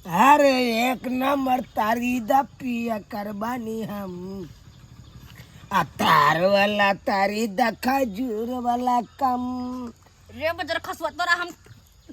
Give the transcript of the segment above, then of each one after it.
अरे एक नंबर तारी द पिया करबानी हम। आ तार वाला तारी द खजूर वाला कम। रे बजर खसुआ, तोरा हम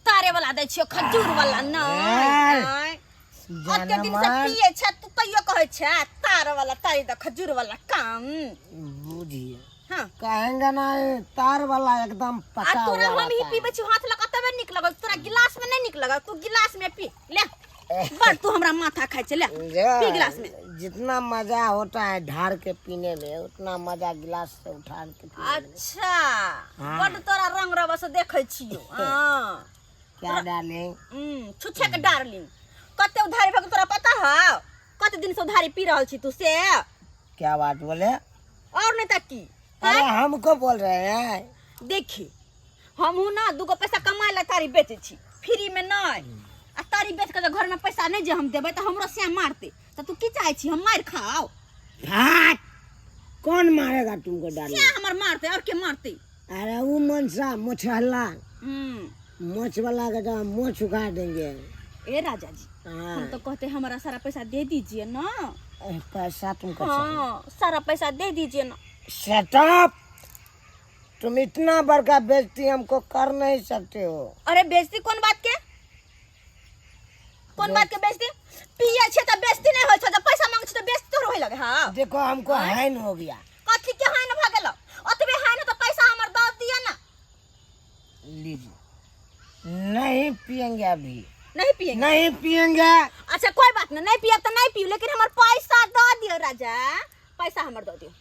तारे वाला दै छियो, खजूर वाला नहीं। ए। ओते दिन से जानमान पिए छै तू, तैयो कहै छै तार वाला तारी द खजूर वाला कम। बुझिए। हाँ। कहेंगे ना, ये तार वाला एकदम आ पका तोरा हुआ हम ही रहता है। पीबै छी हाथ लगा तबे नीक लगल, तोरा गिलास में नहीं नीक लगल। तू गिलास में पी ले, बड़ तू हमरा माथा खाइ छै। ले पी गिलास में। जितना मजा होता है ढार के पीने में, उतना मजा गिलास से उठा के पीने में। अच्छा। हाँ। बड़ तोरा रंग रबस देखै छियो। हाँ। क्या डालें? छुच्छे के डार्लिंग, कते उधारी भऽ गेल तोरा पता हौ? कते दिन से उधारी पी रहल छी तू से? क्या बात बोले? और नहीं तऽ की? अरे हमको बोल रहे हैं। देखी, हमहूँ ना दूगो पैसा कमाए ला तारी बेचै छी, फ्री में नहीं। आ तारी बेच के घर में पैसा नहीं जे हम देबै तऽ हमरो श्याम मारतै। तऽ तू की चाहै छी, हम मारि खाओ? हाँ, कौन मारेगा तुमको डार्लिंग? श्याम हमर मारतै, और के मारतै? अरे वो मनसा मोछहला मोछ वाला के तो हम मोछ उखाड़ देंगे। ए राजा जी। हाँ। हम तो कहते हमारा सारा पैसा दे दीजिए ना। ए, पैसा तुमको चाहिए? हाँ, सारा पैसा दे दीजिए ना। शट, तुम इतना बड़का बेइज्जती हमको कर नहीं सकते हो। अरे बेइज्जती कोन बात के, कोन बात के बेइज्जती? पिए छे त बेइज्जती नहीं होय छे, जब पैसा मांगे छे त बेइज्जती तोर होय लगे। हां। देखो, हमको हैन हो गया। कथी के हानि भ गेलो? ओतबे हानि त पैसा हमर दऽ दिअ ना। लीजिए, नहीं पियेंगे अभी। नहीं पिएंगे? नहीं पियेंगे। अच्छा, कोई बात नहीं, नहीं पियब त नहीं पियू, लेकिन हमर पैसा दऽ दियौ राजा, पैसा हमर दऽ दियौ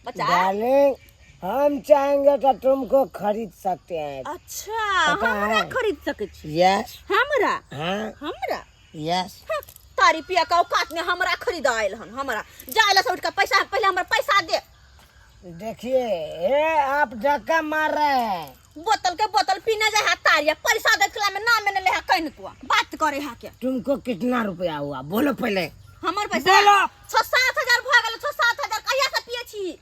बच्चा। डार्लिंग, हम चाहेंगे तो तुमको खरीद सकते हैं। अच्छा। पता हमरा है। खरीद सकै छी? यस। हमरा? हाँ। हमरा? यस। हँ, तारी पिया के औकात में हमरा खरीद आयल हन? हमरा जाय से उठ के पैसा, पहले हमर पैसा दे। देखिए, ये आप धक्का मार रहे हैं। बोतल के बोतल पीने जाए है तारी, पैसा देखला में ना मैंने ले है, कहीं कुआ बात करे है के। तुमको कितना रुपया हुआ, बोलो पहले। हमर पैसा? बोलो। 6-7 हजार भऽ गेल, 6-7 हजार। कहिया से पिए छी?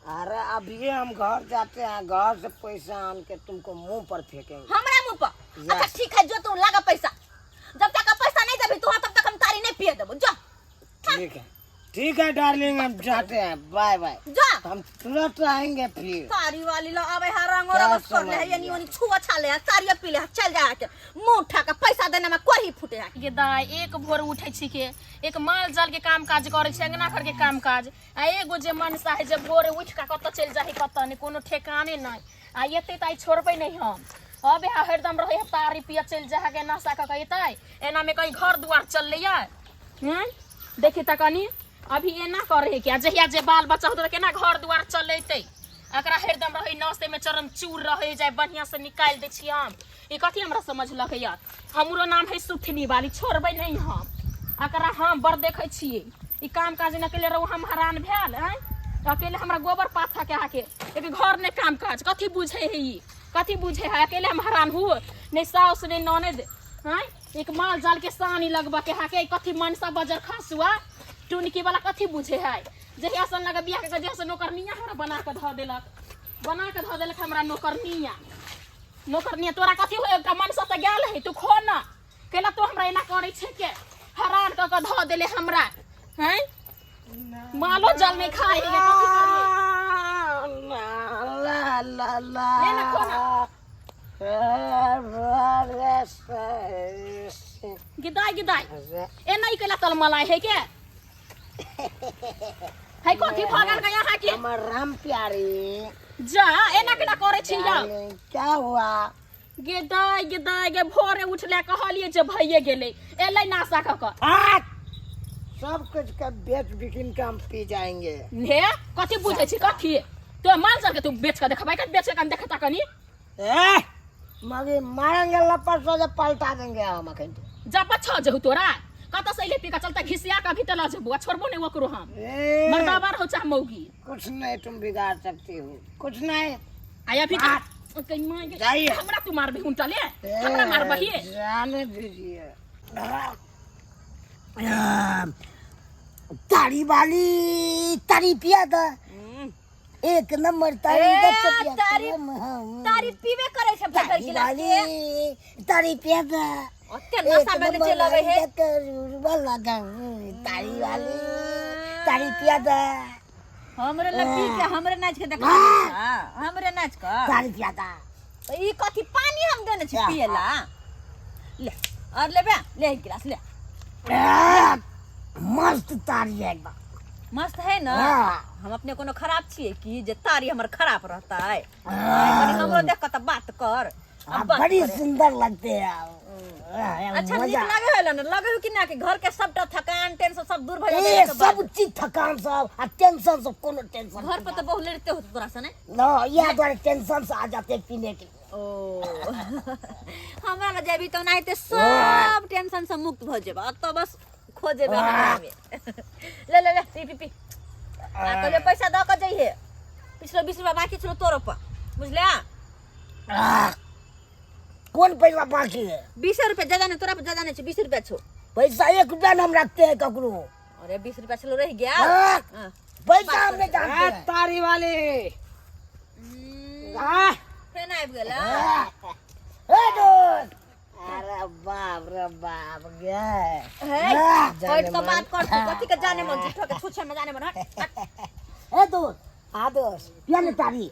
अरे अभी हम घर जाते हैं, घर से पैसा आन के तुमको मुंह पर फेंकेंगे। हमरा मुंह पर? Yes. अच्छा ठीक है, जो तू लगा पैसा। जब तक पैसा नहीं देबी तू, तब तक हम तारी नहीं पिए देबो, जा। ठीक है, ठीक है डार्लिंग, हम जाते हैं, बाय बाय। जा। हम तुरंत आएंगे फिर। तारी वाली लो आवे है, रंग क्या और कर ले है, समझ यानी ओनी छुआ छाले है, तारी पी ले है, चल जा के मुंह उठा के पैसा देने में कोई फूटे है। गे दाइ, एक भोर उठै छी के एक माल जाल के काम काज करै छी, अंगना घर के काम काज, आ एगो जे मनसा है जे भोरे उठि कऽ कतऽ चलि जाइ है कतऽ नहि, कोनो ठेकाने नहि। आ एतै तऽ आइ छोड़बै नहि हम। अब यहाँ हरदम रहै है तारी पिय चलि जाइ है के नशा कऽ के एतै, एनामे कहीं घर दुआर चललैया? हूँ, देखी तऽ कनी अभी एना करै है क्या? जहिया जे बाल बच्चा होतै तऽ केना घर दुआर चलेतै? एकरा हरदम रहै नशे में चरम चूर रहै जाय। बढ़िया से निकालि दै छी हम। ई कथी हमरा समझलक या? हमरो नाम है सुथनी वाली, छोड़बै नहीं हम एकरा। हम बड़ देखै छियै, ई काम काज नहि अकेले रहू, हम हरान भेल आँय। अकेले हमरा गोबर पाथा के आके एक घर नहि काम काज, कथी बुझै है ई? कथी बुझै है? अकेले हम हरान हूँ, नहि साउस नहि ननद आँय, एक माल जाल के सानी लगबऽ के हाके। कथी मनसा बजर खसुआ टुनकी वाला कथी बुझे है? जहिया से लगा बियाह के, जहिया से नौकरनिया हमरा बना के धऽ देलक, बना के धऽ देलक हमरा नौकरनिया। नौकरनिया तोरा कथी हो? एकटा मनसा तऽ गेल है, तू खो ना। केला तू हमरा एना करै छै के हरान कऽ के धऽ देले हमरा? हैं, मालो जाल नहीं खाए है, कथी करिए? ला ला ला। ले ना, खो ना। गिदाय गिदाय, एना ही केला तलमलाय है के है? कथी भऽ गेल के यहाँ के? हमर राम प्यारी। जा, एना केना करै छी यौ? डार्लिंग, क्या हुआ? गे दाय, गे दाय, गे भोरे उठले कहलिए जे भइए गेलै, एलै नाशा कऽ कऽ। आ! सब कुछ का बेच बिकिन के हम पी जाएंगे। हे, कथी बुझै छी? कथी तो माल जाल के तू बेच के देखबै? कथी बेच के कनी देखता कनी? ए मगे मारेंगे लपट से जे पलटा देंगे हम अखन। जा पछा जेहु, तोरा कतऽ से अइले पी कऽ? चलता घिसिया कऽ भीतर लऽ जेबू आ छोड़बो नहि ओकरो हम। ए, मर्दाबार हो चाहे मौगी। कुछ नहीं तुम बिगाड़ सकती हो, कुछ नहीं। आय अभी कहीं मार के- जाइए। हमरा तू मारबही उनटले? हमरा मारबही? जाने दीजिए। तारी वाली तारी पिया था, एक नंबर तारी। ए, दस पिया तारी- हम। तारी पीबे करे छै भरि भरि तारी गिलास के। वाली तारी पिया था। ओते नशा में चलि अबै है। वाला तारी वाली तारी पिया दे। हमरे लग पी के हमरे नाच के देखा, हमरे नाच के तारी पिया दे। तो ई कथी पानी हम देने छी पिएला? ले और लेबे, ले एक गिलास ले। मस्त तारी है एकदम। मस्त है ना? हाँ। हम अपने कोनो खराब छियै कि जे तारी हमर खराब रहतै? कनी हमरो देख के तऽ बात कर। आप बड़ी सुंदर लगते हैं आप। अच्छा नीक लागे है ना? लगे हो कि ना कि घर के सबटा थकान टेंशन सब दूर भ ए जाय? सब चीज थकान सब आ टेंशन सब, कोनो टेंशन। घर पर तऽ बहुत लड़ते हो तोरा से ने? ना, यह द्वारे टेंशन से आ जाते हैं पीने के। ओ हमरा लग जेबी तऽ ओनाहिते सब टेंशन से मुक्त भऽ जेबा, अतऽ बस खो जेबे हमरा में। ले ले ले, पी पी पी। आ कहलियै पैसा दऽ कऽ जइहे, पिछलो 20 रुपया बाकी छलो तोरो पर, बुझलिया? कौन पैसा बाकी है? 20 रुपया, ज्यादा नहीं तोरा पर, ज्यादा नहीं छौ, 20 रुपया छौ। पैसा 1 रुपया न हम रखते हैं ककरो। अरे 20 रुपया छलो रह गया। हाँ। हाँ। पैसा हम नहीं जानते हैं। तारी वाली आ फेन आबि गेल। ए दोस्त, अरे बाप रे बाप गे। हे, बैठ के बात कर तू। कथी के जाने मन झूठो के छुछे में जाने मन? हट हट। ए दोस्त। हाँ दोस्त। पिया ने तारी।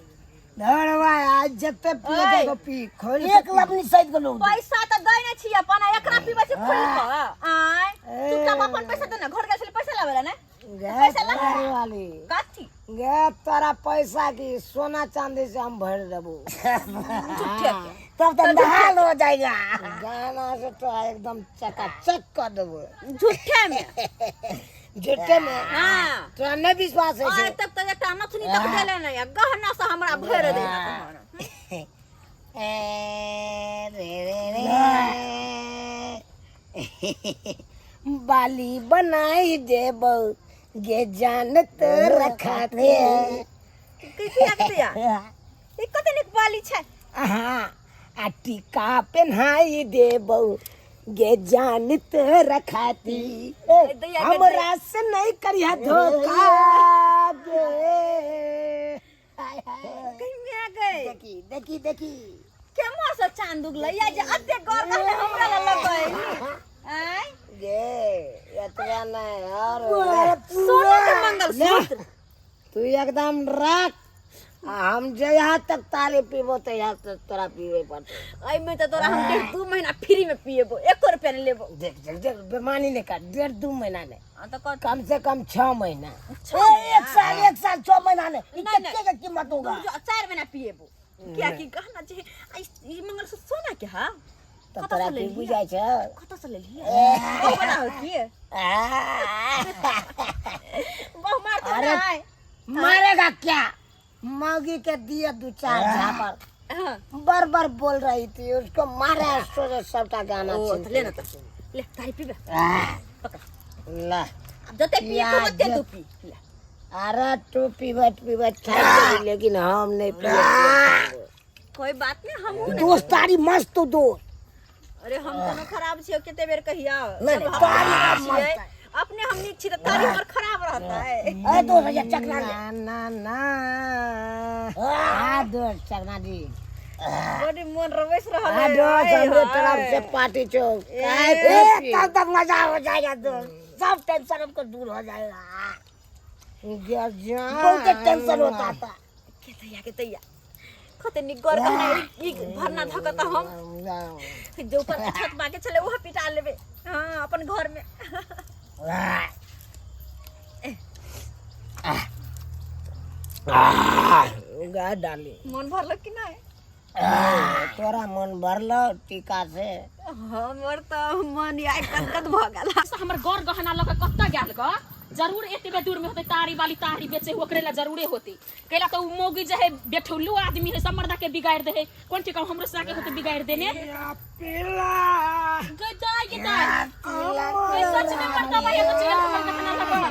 धरवा आज जते पिए ओए। तो पी खोल। एक लपनी सहित गेलो। पैसा तऽ दै नै छी अपन, आ एकरा पीबै छी खुलि कऽ? आँय, चुपचाप अपन पैसा दे ने। घर गेल छलै पैसा लाबै ला ने? गे पैसा ला। तारी वाली। कथी? गे तोरा पैसा की सोना चांदी से हम भर देबो। झूठे के। तब तो नहाल हो जाएगा। गाना से तो एकदम चकाचक कर देबो। झूठे में। झूठे में। हाँ। तोरा नहीं विश्वास है? आइ तक तऽ एकटा नथुनी तक देले नै आ गहना से हमरा भरि दे। ए रे रे रे, बाली बनाई देबो गे जान तो रखा दे। की किया के दिया? ई कते नीक बाली छै। हाँ, आ टीका पहनाई देबो गे जान तो रखाती। दैया के हमरा से नहीं करिया धोखा गे। हाय हाय। कहिया गई? देखी देखी देखी। केम्हर से चांद उगलै या जे एते गौर कहले हमरा लग लगै? आँय, गे एतबा नहीं और सोना के मंगलसूत्र। तू एकदम रख, आ हम जहाँ तक तारी पीबो तो यहाँ तक तोरा पीबे पड़तो। एहिमे तऽ तोरा हम 1.5 दू महीना फ्री में पिएबो, एको रुपया नहीं लेबो। देख देख देख, बेमानी नहीं कर। 1.5 दू महीना नहीं। हाँ तऽ कर। कम से कम 6 महीना। छह ए, महीना? एक साल, एक साल 6 महीना नहीं। ई नहीं, कत्ते के कीमत होगा? तू जो 4 महीना पिएबो, कियाकि गहना जे आ ई मंगलसूत्र सोना के हा। तो कतऽ तोरा से की लेलियै? बुझाइ छै? कतऽ से लेलियै? बना हो की बहु मारतो? अरे, नहीं। मारेगा क्या, मौगी के दिए दू चार झापर। हाँ। बर बर बोल रही थी, उसको मारे सोचे सबटा गाना ओ छीन तऽ ले के। न, तऽ ले तारी पीबे। आह, पकड़। ला। आब जते पिए तू ओते तू पी ले। अरे तू पीबत पीबत थाक गेली, लेकिन हम नहीं पिए। कोई बात नहीं, हमहूँ नहीं। दोस्त, तारी मस्त तो दोस्त। अरे हम कोनो खराब छियै? कते बेर कहिया नहीं, जब हम तारी खराब मस्त छियै, है। अपने हम नीक छी तऽ तारी हमर खराब रहता है? ए दोस्त, भैया चकना ले। ना ना ना, आ दोस्त चकना दी। बड़ी मन रवैस रहल आ है। दोस्त, आय हमरे हाय। तरफ से पार्टी छो। काय ए पार्टी? तब तक मजा हो जाएगा दोस्त, सब टेंशन हमको दूर हो जाएगा। बहुत टेंशन होता था। के तैया के तैया, कते नीक गौर गहना। ई भरना धऽ कऽ तऽ हम जे ऊपर के छत बाके छलै ओहो पिटा लेबै। हाँ, अपन घर में। गा डाली। मन भरलक कि नहि? तोरा मन भरलो टीका से? हमर तऽ मन आइ कत भऽ गेल। से हमर गौर गहना लऽ कऽ कतऽ गेल ग? जरूर एतबे दूर में होते। तारी वाली तारी बेचे ओकरे ला जरूरे होते। कैला तो उ मौगी जे है बेठौलू आदमी है, सब मर्दा के बिगाड़ दे है। कोन ठीक हमरो साके होते बिगाड़ देने। गई दाई गे दाई गई, सच में मर्दा भाई तो चल हमर गहना लऽ कऽ।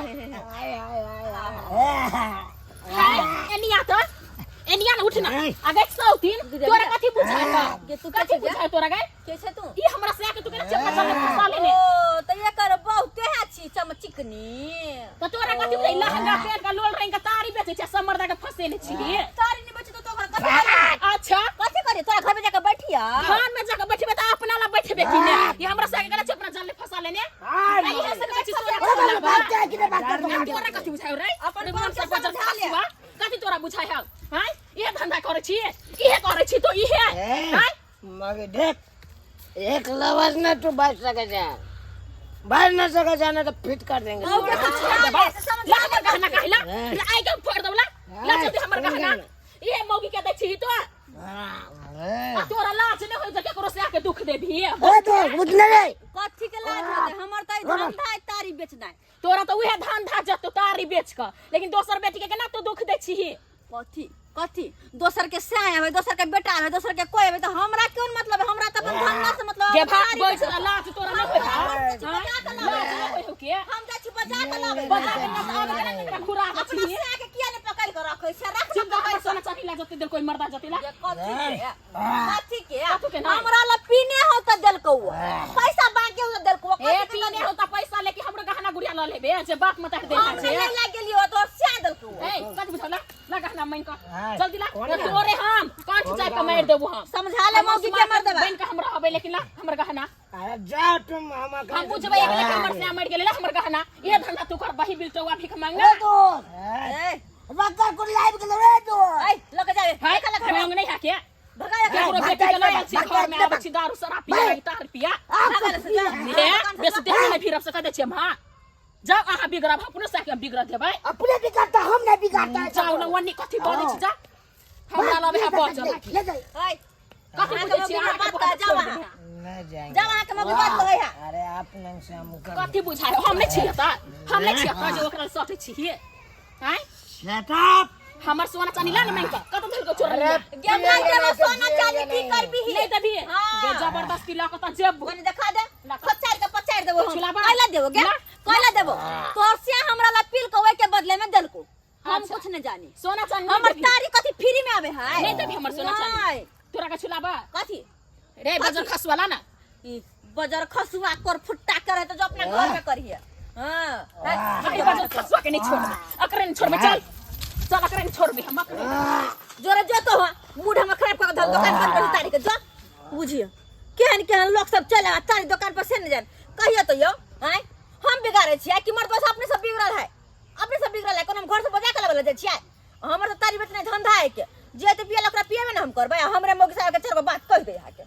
है एनिया तो एनिया न उठना अगे सौतीन, तोरा कथी बुझाय? गे तू कथी बुझाय तोरा गई? के छै तू? ई हमरा से आके तू केना चक्का चल फंसा लेने? ओ तऽ एकर बहुते है छी चमचिकनी। तो तोरा कथी बुझाय? लहंगा पेन का लोल रंग का तारी बेचे छै, सब मर्दा के फंसेने छी। तारी नहि बेचै तऽ तोरा कथी करी? अच्छा। कथी करी? तोरा घर में जाके बैठिया? घर में जाके बैठबे तऽ अपना ला बैठबे कि ने? ई हमरा ने हाँ, इहे से कहै छी सोना अरे छोला बा भागते है कि नहीं भागते तो तोरा कथी बुझाय रे अपन रे बाप मन के से बजर समझा ले। खसुआ कथी तोरा बुझाय हौ हैं इहे धंधा करै छी इहे करै छी तो इहे ए, हैं मगर देख एक लवज ना तू बच सके जा बच ना सके जाना तो फिट कर देंगे मौके ला समझा ले, समझा हमर गहना काहिला हैं। ला आई के फोड़ देबला ला जल्दी हमर कौन गहना गहना? इहे मौगी के दै छी तो हाँ, आ तोरा लाज नहि होय जे केकरो से आके दुख देबही ए तो उठने रे कथी के लाज होतै हमर तऽ ई धंधा है तारी बेचनाइ तोरा तऽ उहे धान धा जतो तारी बेच क लेकिन दोसर बेटी के केना तू दुख दै छीही कथी कथी दोसर के साय आवे दोसर के बेटा आवे दोसर के कोई आवे तो हमरा क्यों मतलब है हमरा तो अपन धंधा से मतलब गे है, भाग तारी बैठ बेचना। लाज तोरा नहि होय हम जाइ छी बजा के लाबै। लाज नहि होय के हम जाइ छी बजा के लाबै। बजा के ना आबे के ना घुरा के अपना छी साय के किया नहीं पकड़ के रखै छै रख चुप हमर सोना चानी ला जते देल कोई मर्दा जते ला जे कथी के कथी के कथी के नहि? हमरा ला पीने हो त देलकौ पैसा बाकी हो त देलकौ ए कथी के पीने हो त पैसा लेके हमरो गहना गुड़िया ल लेबे जे बाप मत दे हम छै ले ला गेलियो तो स्या देलकौ ए कथी बुझला ला गहना मांग क हाँ, जल्दी ला कौन ना तोरे हम कंठ जाय के मार देबो हम समझा ले मौसी के मर देबा बन के हम रहबे लेकिन ला हमर गहना अरे जाओ तुम हम हम बुझबै एक लेकिन हमर से मर गेलै ला हमर गहना ये धंधा तू कर बही बिलटौआ भीख मांगना तो ए बच्चा को लाइव के रे तो ए लग जावे है निकल घर ढंग नहीं है के भगा ले केकरो भाग बेटी के जाए, लयल छी भाग घर में जाए, आबै छी दारू शराब पिया भाग। तार पिया भगा ले से जा हे बेसी देह नहीं फिरब से कह दै छियै हम हाँ जाओ अहाँ बिगड़ब अपनो साके हम बिगड़ देबै अपने बिगाड़ता हम नहीं बिगाड़ता है जाओ न वन्नी कथी बजै छी जा हमरा लबे है बचल ले जाइए ए कथी अहाँके बुझै छी मौगी अहाँके बात बहुत कह, जाओ छोड़ अहाँ। देबै। नहीं जाएंगे जाओ अहाँ के मौगी बात कहै है अरे आप नंग से हम कर कथी बुझाय हम नहि छियै तऽ हम नहि छियै तऽ जे ओकरा सटै छियै आँय शट अप हमर सोना चानी ला ने मांगि कऽ कतऽ धरि कऽ चोरलियै गे भाई के सोना चांदी की करबी नहि देबही हाँ। गे जबरदस्ती लऽ कऽ तऽ जेबो कनी देखा दे ला। पचार के पचार देबो हम छुलाबा। कैला देबो गे ला। कैला देबो तोहर से हमरा ला पील के ओइ के बदले में देलको हम अच्छा। कुछ नहीं जानी सोना चानी नहि हमर देबही। तारी कथी फ्री में आवे है नहि देबही हमर सोना चानी नहीं। तोरा के छुलाबा कथी रे बजर खसवाला ना ई बजर खसुआ कर फुट्टा करे तो जो अपना घर में करिए हां अरे बजर खसुआ के नहीं छोड़बे अकरे नहीं छोड़बे चल चल अकरे नहीं छोड़बे हम अकरे जोरे जो तो मूड हम खराब कर धल दुकान बंद कर तारी के जो बुझियो केहन केहन लोग सब चले आ तारी दुकान पर से नहीं जान कहियो तो यो आय हम बिगाड़े छियै कि मर्द बस अपने सब बिगड़ल है अपने सब बिगड़ल है कोनो हम घर से बजा के लाबे ला जाइ छियै हमर तो तारी बेचने धंधा है के जे तो पियल ओकरा पिएबे ना हम करबै आ हमरे मौगी साहब के चारि गो बात कहि दे अहाँके।